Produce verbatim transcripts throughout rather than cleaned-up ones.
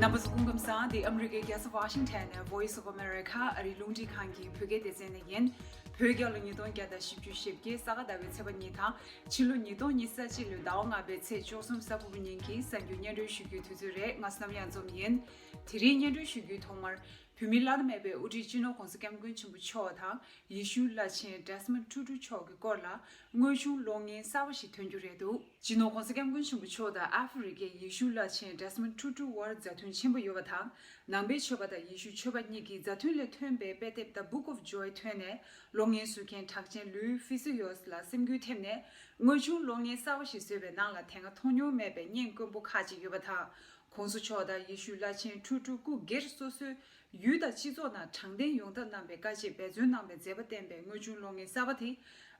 རྣམ་པ་ཚོ་སྐུ་ཁམས་བཟང་། འདི་ཨ་མི་རི་ཀའི་རྒྱལ་ས་ཝ་ཤིང་ཊོན་ནས་Voice of America ཨ་རིའི་རླུང་འཕྲིན་ཁང་གི་བོད་སྐད་སྡེ་ཚན་ནས་ཡིན། བོད་རྒྱལ་ལོ་ཉིས་སྟོང་བརྒྱ་དང་བཞི་བཅུ་ཞེ་བརྒྱད་ས་ག་ཟླ་བའི་ཚེས་པ་གཉིས་དང་། ཕྱི་ལོ་ཉིས་སྟོང་ཉི་ཤུ་རྩ་གཅིག་ལོའི་ཟླ་བ་ལྔ་པའི་ཚེས་བཅུ་གསུམ་གཟའ་ཕུར་བུ་ཉིན་གྱི་གསར་འགྱུར་སྙན་སྒྲོན་ཞུ་རྒྱུའི་དུས་ཚོད་རེད། ང་བསོད་ནམས་གཡང་འཛོམས་ཡིན། དེ་རིང་སྙན་སྒྲོན་ཞུ་རྒྱུའི་ཐོག་མར། བོད་མིའི་བླ་ན་མེད་པའི་དབུ་ཁྲིད་སྤྱི་ནོར་༸གོང་ས་༸སྐྱབས་མགོན་ཆེན་པོ་མཆོག་དང་ཡེ་ཤུའི་བླ་ཆེན་Desmond Tutu་མཆོག་གི་སྐོར་ལ་དངོས་བྱུང་གློག་བརྙན་གསར་པ་ཞིག་ཐོན་རྒྱུ་རེད་འདུག་སྤྱི་ནོར་༸གོང་ས་༸སྐྱབས་མགོན་ཆེན་པོ་མཆོག་དང་ཨ་ཧྥེ་རི་ཁའི་ཡེ་ཤུའི་བླ་ཆེན་Desmond Tutu་དབར་མཛའ་མཐུན་ཆེན་པོ་ཡོད་པ་དང་། ནང་པའི་ཆོས་པ་དང་ཡེ་ཤུའི་ཆོས་པ་གཉིས་ཀྱི་མཛའ་མཐུན་ལས་ཐོན་པའི་དཔེ་དེབ་The Book of Joy་ཐོན་ནས། གློག་བརྙན་བཟོ་མཁན་གྲགས་ཅན་Louis Fissios་ལ་སེམས་འགུལ་ཐེབས་ནས། དངོས་བྱུང་གློག་བརྙན་གསར་པ་ཞིག་བཟོས་པའི་ནང་ལ་དེ་སྔ་མཐོང་མྱོང་མེད་པའི་བརྙན་དཀོན་པོ་ཁག་ཅིག་ཡོད་པ་དང་། ༸གོང་ས་མཆོག་དང་ཡེ་ཤུའི་བླ་ཆེན་ཊུ་ཊུ་སྐུ་སྒེར་སོ་སོའི་ཡུལ་དང་སྤྱི་ཚོགས་ནང་དྲང་བདེན་ཡོང་ཐབས་གནང་པའི་བཀའ་ཆེད་འབད་བརྩོན་གནང་པའི་མཛད་པ་བསྟན་པའི་དངོས་བྱུང་གློག་བརྙན་གསར་པ་དེ་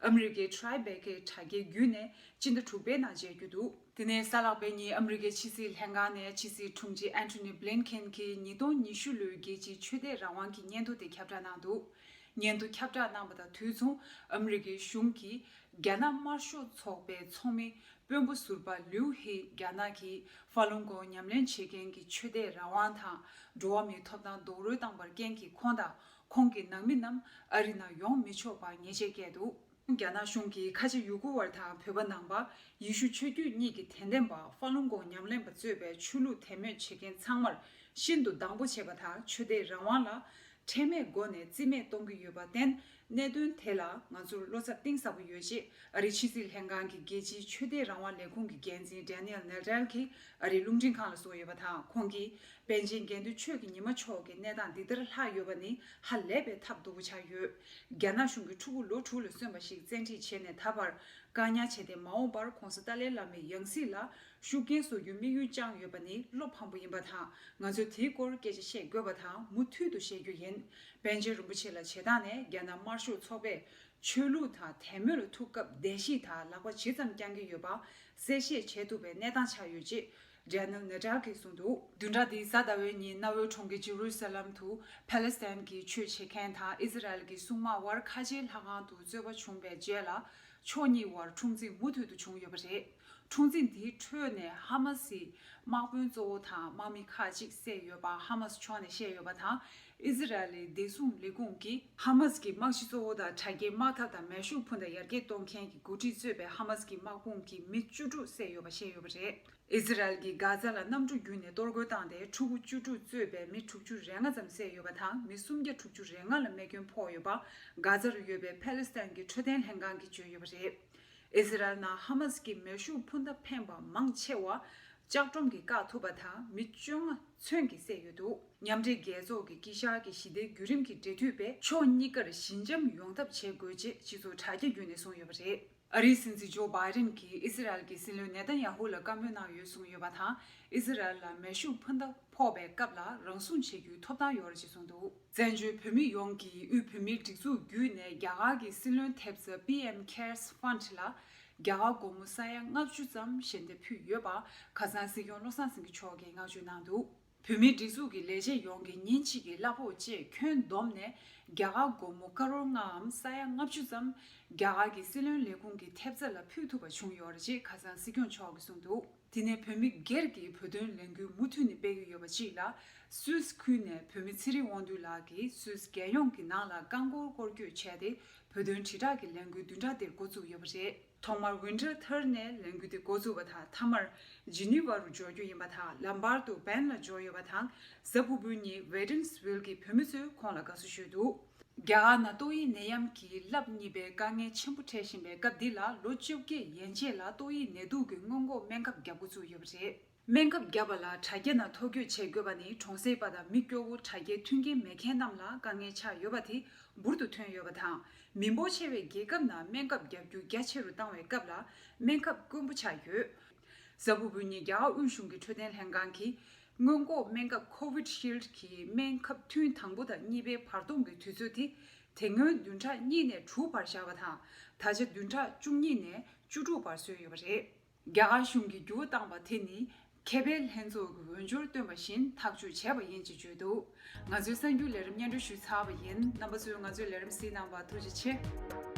ཨ་མི་རི་ཀའི་Tribeca་དྲ་རྒྱའི་བརྒྱུད་ནས་སྤྱི་ཟླ་དྲུག་པའི་ནང་མཇལ་རྒྱུ་འདུག་དེ་ནས་གཟའ་ལྷག་པའི་ཉིན་ཨ་མི་རི་ཀའི་ཕྱི་སྲིད་ལྷན་ཁང་ནས་ཕྱི་སྲིད་དྲུང་ཆེ་Antony Blinken་གྱིས་ཉིས་སྟོང་ཉི་ཤུ་ལོའི་རྒྱལ་སྤྱིའི་ཆོས་དད་རང་དབང་གི་སྙན་ཐོ་དེ་ཁྱབ་བསྒྲགས་གནང་འདུག་སྙན་ཐོ་ཁྱབ་བསྒྲགས་གནང་པ་དང་དུས་མཚུངས་ཨ་མི་རི་ཀའི་གཞུང་གིས་རྒྱ་ནག་དམར་ཤོག་ཚོགས་པའི་ཚོགས་མི་དཔོན་པོ་ཟུར་པ་ལིའུ་ཧེ་རྒྱ་ནག་གིས་ཧྥ་ལུན་གོང་ཉམས་ལེན་བྱེད་མཁན་གྱི་ཆོས་དད་རང་དབང་དང་འགྲོ་བ་མིའི་ཐོབ་ཐང་རྡོག་རོལ་བཏང་པར་རྐྱེན་གྱིས་ཁོང་དང་ཁོང་གི་ནང་མི་རྣམས་ཨ་རི་ནང་ཡོང་མི་ཆོག་པར་ཉེས་ཆད་བཀལ་འདུག་རྒྱ་ནག་གཞུང་གིས་ཁ་ཆེ་ཡུ་གུར་བ་དང་བོད་པ་ནང་པ་ཡེ་ཤུ་ཆོས་བརྒྱུད་གཉིས་ཀྱི་དད་ལྡན་པ་ཧྥ་ལུན་གོང་ཉམས་ལེན་པ་གཙོས་པའི་ཆོས་ལུགས་དད་མོས་བྱེད་མཁན་ཚང་མར་ཤིན་ཏུ་སྡང་པོ་བྱེད་པ་དང་ཆོས་དད་རང་དབང་ལ་ཁྲེལ་མེད་སྒོ་ནས་རྩིས་མེད་གཏོང་གི་ཡོད་པར་བརྟེན། གནད་དོན་དེ་ལ་ང་ཚོར་བློ་འཚབ་གཏིང་ཟབ་པོ་ཡོད་ཅེས་ཨ་རིའི་ཕྱི་སྲིད་ལྷན་ཁང་གི་རྒྱལ་སྤྱིའི་ཆོས་དད་རང་དབང་ལས་ཁུངས་ཀྱི་འགན་འཛིན་Daniel Nadler་གྱིས་ཨ་རིའི་རླུང་འཕྲིན་ཁང་ལ་གསུངས་ཡོད་པ་དང་། ཁོང་གིས་པཎ་ཆེན་དགེ་འདུན་ཆོས་ཀྱི་ཉི་མ་མཆོག་གི་གནས་སྟངས་འདི་ལྟར་ལྷག་ཡོད་པ་ནི་ཧ་ལས་པའི་ཐབས་སྡུག་པོ་ཆགས་ཡོད། རྒྱ་ནག་གཞུང་གིས་ཕྲུ་གུ་ལོ་དྲུག་ལ་སོན་པ་ཞིག་བཙན་ཁྲིད་བྱས་ནས་ད་བར་བཀག་ཉར་བྱས་ཏེ། མ་འོངས་པར་༸གོང་ས་ཏཱ་ལའི་བླ་མའི་ཡང་སྲིད་ལ་ཤུགས་རྐྱེན་བཟོ་རྒྱུའི་དམིགས་ཡུལ་བཅངས་ཡོད་པ་ནི་བློ་ཕམ་པོ་ཡིན་པ་དང་། ང་ཚོས་དེའི་སྐོར་སྐད་ཆ་བཤད་དགོས་པ་དང་མུ་མཐུད་དུ་བཤད་རྒྱུ་ཡིན། པཎ་ཆེན་རིན་པོ་ཆེ་ལ་བྱེད་སྟངས་ནས་རྒྱ་ནག་དམར་ཤོག་ཚོགས་པས་ཆོས་ལུགས་དང་དད་མོས་ལ་ཐུག་སྐབས་བརྡལ་བཤིག་དང་ལག་པ་ཇི་ཙམ་བརྐྱང་གི་ཡོད་པ་གསལ་བཤད་བྱེད་ཐུབ་པའི་གནས་སྟངས་ཆགས་ཡོད་ཅེས་Daniel Nadler་གྱིས་གསུངས་འདུག་བདུན་ཕྲག་འདིའི་གཟའ་ཟླ་བའི་ཉིན་གནའ་བོའི་གྲོང་ཁྱེར་ཇེ་རུ་ས་ལམ་དུ་ཕཱ་ལེ་སི་ཐན་གྱི་ཆོས་བྱེད་མཁན་དང་ཨི་ཟི་རལ་གྱི་སྲུང་དམག་དབར་ཁ་ཆེའི་ལྷ་ཁང་དུ་རྩོད་པ་བྱུང་བའི་རྗེས་ལ། ཕྱོགས་གཉིས་དབར་འཁྲུག་འཛིང་མུ་མཐུད་དུ་བྱུང་ཡོད་པ་རེད། འཁྲུག་འཛིང་དེའི་ཁྲོད་ནས་ཧ་མ་སིའི་དམག་དཔོན་གཙོ་བོ་དང་དམག་མི་ཁག་ཅིག་བསད་ཡོད་པ་ཧ་མ་སི་ཕྱོགས་ནས་བཤད་ཡོད་པ་དང་། ཨི་ཟི་རལ་ལི་བདེ་སྲུང་ལས་ཁུངས་ཀྱིས་ཧ་མ་སི་གི་དམག་སྤྱི་གཙོ་བོ་དང་དྲ་རྒྱའི་དམག་འཐབ་དང་མེ་ཤུགས་འཕུར་མདའ་ཡར་རྒྱས་གཏོང་མཁན་གྱི་འགོ་ཁྲིད་གཙོས་པའི་ཧ་མ་སི་གི་དམག་དཔུང་གི་མི་བཅུ་དྲུག་བསད་ཡོད་པ་བཤད་ཡོད་པ་རེད། ཨི་ཟི་རལ་གྱིས་གྷ་ཛ་ལ་གནམ་གྲུ་བརྒྱུད་ནས་གཏོར་རྒོལ་བཏང་སྟེ། ཕྲུ་གུ་བཅུ་དྲུག་གཙོས་པའི་མི་དྲུག་ཅུ་རེ་ལྔ་ཙམ་བསད་ཡོད་པ་དང་། མི་སུམ་བརྒྱ་དྲུག་ཅུ་རེ་ལྔ་ལ་རྨས་སྐྱོན་ཕོག་ཡོད་པ་གྷ་ཛ་རུ་ཡོད་པའི་ཕཱ་ལེ་སི་ཐན་གྱི་འཕྲོད་བསྟེན་ལྷན་ཁང་གིས་བརྗོད་ཡོད་པ་རེད། ཨི་ཟི་རལ་ནང་ཧ་མ་སི་གི་མེ་ཤུགས་འཕུར་མདའ་འཕེན་པ་མང་ཆེ་བ་ལྕགས་སྒྲོམ་གྱིས་བཀག་ཐུབ་པ་དང་། མི་བཅོ་ལྔ་ཚུན་གྱིས་བསད་ཡོད་འདུག་མཉམ་འབྲེལ་རྒྱལ་ཚོགས་ཀྱི་དཀྱིལ་ཤར་གྱི་ཞི་བདེའི་བརྒྱུད་རིམ་གྱི་འབྲེལ་མཐུད་པས་ཕྱོགས་གཉིས་ཀར་ཞི་འཇམ་ཡོང་ཐབས་བྱེད་དགོས་ཅེས་སྤྱི་ཚོགས་དྲ་རྒྱ་བརྒྱུད་ནས་གསུངས་ཡོད་པ་རེད། ཨ་རིའི་སྲིད་འཛིན་ཇོ་བྷའི་ཌེན་གྱིས་ཨི་ཟི་རལ་གྱི་སྲིད་བློན་ནེ་ཐན་ཡ་ཧུ་ལ་བཀའ་མོལ་གནང་ཡོད་གསུངས་ཡོད་པ་དང་། ཨི་ཟི་རལ་ལ་མེ་ཤུགས་འཕུར་མདའ་ཕོག་པའི་སྐབས་ལ་རང་སྲུང་བྱེད་རྒྱུའི་ཐོབ་ཐང་ཡོད་རེད་ཅེས་གསུངས་འདུག་བཙན་བྱོལ་བོད་མི་ཡོངས་ཀྱིས་དབུས་བོད་མིའི་སྒྲིག་འཛུགས་བརྒྱུད་ནས་རྒྱ་གར་གྱི་སྲིད་བློན་ཐེབས་རྩ་པི་ཨེམ་Cares Fund་ལ་རྒྱ་གར་སྒོར་མོ་ས་ཡ་ལྔ་བཅུ་ཙམ་ཞལ་འདེབས་ཕུལ་ཡོད་པ་ཁ་སང་སྲིད་སྐྱོང་བློ་བཟང་སེང་གེ་མཆོག་གིས་བསྔགས་བརྗོད་གནང་འདུག་བོད་མིའི་སྒྲིག་འཛུགས་ཀྱི་ལས་བྱེད་ཡོངས་ཀྱིས་ཉིན་གཅིག་གི་གླ་ཕོགས་བཅས་ཁྱོན་བསྡོམས་ནས་རྒྱ་གར་སྒོར་མོ་ཀ་རོར་ལྔའམ་ས་ཡ་ལྔ་བཅུ་ཙམ་རྒྱ་གར་གྱི་སྲིད་བློན་ལས་ཁུངས་ཀྱི་ཐེབས་རྩ་ལ་ཕུལ་ཐུབ་པ་བྱུང་ཡོད་རེད་ཅེས་ཁ་སང་སྲིད་སྐྱོང་མཆོག་གིས་གསུངས་འདུག་དེ་ནས་བོད་མི་སྒེར་གྱིས་བོད་དོན་ལས་འགུལ་མུ་མཐུད་ནས་སྤེལ་གྱི་ཡོད་པ་གཅིག་ལ། སུད་སི་ཁུལ་ནས་བོད་མི་ཚེ་རིང་དབང་འདུས་ལགས་ཀྱིས་སུད་སི་རྒྱལ་ཡོངས་ཀྱི་ནང་ལ་རྐང་འཁོར་སྐོར་སྐྱོད་བྱས་ཏེ། བོད་དོན་དྲིལ་བསྒྲགས་ཀྱི་ལས་འགུལ་བདུན་ཕྲག་འདིར་འགོ་བཙུགས་ཡོད་པ་རེད། ཐོག་མར་ཝིན་ཊར་ཐར་ནས་ལས་འགུལ་དེ་འགོ་བཙུགས་པ་དང་། མཐའ་མར་ཇི་ནི་ཝ་རུ་འབྱོར་རྒྱུ་ཡིན་པ་དང་། ལམ་བར་དུ་བེན་ལ་འབྱོར་ཡོད་པ་དང་། གཟའ་ཕུར་བུའི་ཉིན་ཝེ་ཏིན་སི་ཝིལ་གྱི་བོད་མི་ཚོས་ཁོང་ལ་དགའ་བསུ་ཞུས་འདུག་རྒྱ་གར་ནང་ཏོག་དབྱིབས་ནད་ཡམས་ཀྱིས་རླབས་གཉིས་པའི་དཀའ་ངལ་ཆེན་པོ་འཕྲད་བཞིན་པའི་སྐབས་འདི་ལ། ལོ་བཅོ་བརྒྱད་ཡན་ཆད་ལ་ཏོག་དབྱིབས་ནད་དུག་གི་སྔོན་འགོག་སྨན་ཁབ་བརྒྱབ་འགོ་ཚུགས་ཡོད་པ་རེད། སྨན་ཁབ་བརྒྱབ་པ་ལ་དྲ་རྒྱ་ནང་ཐོ་འགོད་བྱེད་དགོས་པ་ནི། གྲོང་གསེབ་པ་དང་མི་སྐྱོ་བོ་དྲ་རྒྱའི་མཐུན་རྐྱེན་མེད་མཁན་རྣམས་ལ་དཀའ་ངལ་ཆགས་ཡོད་པ་དེ་འབུར་དུ་ཐོན་ཡོད་པ་དང་། མི་འབོར་ཆེ་བའི་རྒྱལ་ཁབ་ནང་སྨན་ཁབ་བརྒྱབ་རྒྱུ་རྒྱ་ཆེ་རུ་བཏང་བའི་སྐབས་ལ་སྨན་ཁབ་དཀོན་པོ་ཆགས་ཡོད། གཟའ་ཕུར་བུའི་ཉིན་རྒྱ་གར་དབུས་གཞུང་གི་འཕྲོད་བསྟེན་ལྷན་ཁང་གིས། སྔོན་འགོག་སྨན་ཁབ་Covishield་གྱི་སྨན་ཁབ་ཐུན་དང་པོ་དང་གཉིས་པའི་བར་སྟོང་གི་དུས་ཚོད་དེ། དེ་སྔོན་བདུན་ཕྲག་གཉིས་ནས་དྲུག་བར་བཞག་པ་དང་། ད་ཆ་བདུན་ཕྲག་བཅུ་གཉིས་ནས་བཅུ་དྲུག་བར་བཟོས་ཡོད་པ་རེད། རྒྱ་གར་གཞུང་གིས་འགྱུར་བ་བཏང་པ་དེ་ནི། ཁེ་ཕན་ལྷན་ཚོགས་ཀྱི་འོས་སྦྱོར་བཏོན་པ་བཞིན་ཐག་གཅོད་བྱས་པ་ཡིན་ཅེས་བརྗོད་འདུག་ང་ཚོའི་གསར་འགྱུར་ལས་རིམ་སྙན་སྒྲོན་ཞུས་ཚར་བ་ཡིན། རྣམ་པ་ཚོས་ང་ཚོའི་ལས་རིམ་གཟིགས་གནང་བར་ཐུགས་རྗེ་ཆེ།